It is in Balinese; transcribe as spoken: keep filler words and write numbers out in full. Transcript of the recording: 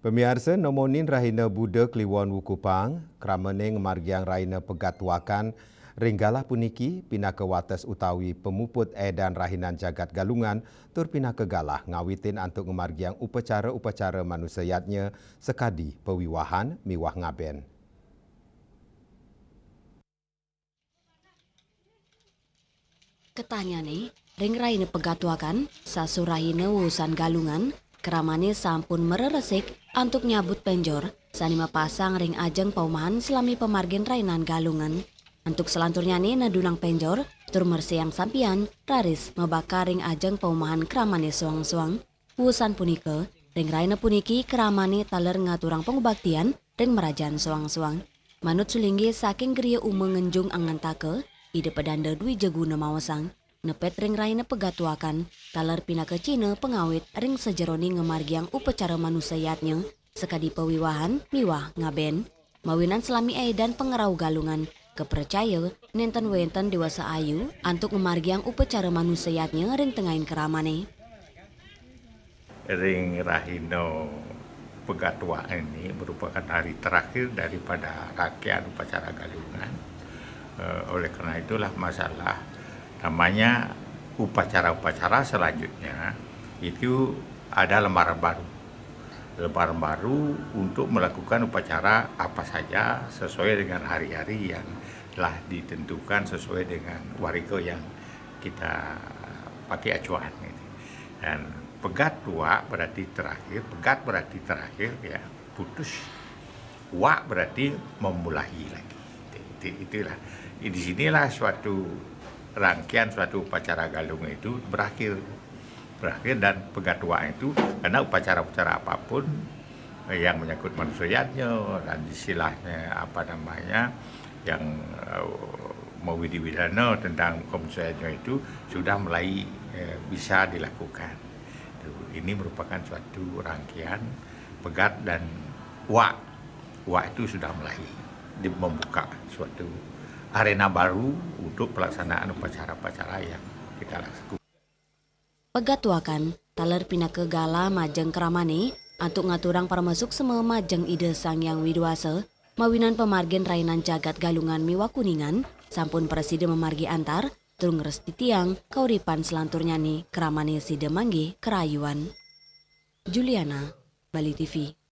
Pamiarsa, nomonin rahina Buda Kliwon Wukupang, kramane ngamargiang rahina Pegatuakan ring galah puniki pinaka wates utawi pamuput edan rahinan jagat Galungan tur pinaka galah ngawitin antuk ngamargiang upacara-upacara manusa yadnya sakadi pawiwahan miwah ngaben. Ketahnyane, ring rahina Pegatuakan, sasurahina wusan Galungan, kramane sampun mareresik antuk nyabut penjor sane mapasang ring ajeng paumahan salami pamargin rahinan Galungan. Antuk salanturnyane nedunang penjor tur mersihang sampian raris mabakar ring ajeng paumahan kramane soang-soang. Wusan punika, ring rahina puniki kramane taler ngaturang pangubaktian ring marajan soang-soang. Manut sulinggih saking griya Uma Ngenjung Angantaka, Ida Pedanda Dwija Guna maosang, nepet ring rahina Pegatuakan, taler pinaka cihna pangawit ring sajeroning ngamargiang upacara manusa yadnya, sakadi pawiwahan miwah ngaben. Mawinan salami edan pangrauh Galungan, kapracaya nenten wenten dewasa ayu antuk ngamargiang upacara manusa yadnya ring tengahing kramane. Ring rahina Pegatuakan ini merupakan hari terakhir daripada rangkaian upacara Galungan. Eh, oleh karena itulah masalah namanya upacara-upacara selanjutnya itu ada lembaran baru. Lembaran baru untuk melakukan upacara apa saja sesuai dengan hari-hari yang telah ditentukan sesuai dengan warga yang kita pakai acuan gitu. Dan Pegat Wak berarti terakhir, Pegat berarti terakhir ya, putus. Wak berarti memulai lagi. Itu, itu, itulah. Di sinilah suatu rangkaian suatu upacara Galungan itu berakhir. Berakhir dan Pegat Wak itu karena upacara-upacara apapun yang menyangkut manusia yadnya dan istilahnya apa namanya yang eh, mawidi-widana tentang manusia yadnya itu sudah mulai eh, bisa dilakukan. Itu, ini merupakan suatu rangkaian Pegat dan Wak. Wak itu sudah mulai di, membuka suatu arena baru untuk pelaksanaan upacara-upacara yang kita lakukan. Pegatuakan taler pinaka galah majeng kramane antuk ngaturang parama suksma majeng Ida Sang Hyang Widhi Wasa, mawinan pamargin rahinan jagat Galungan miwah Kuningan sampun prasida mamargi antar tur ngrestitiang kauripan salanturnyane kramane sida manggih karayuan. Juliana, Bali T V.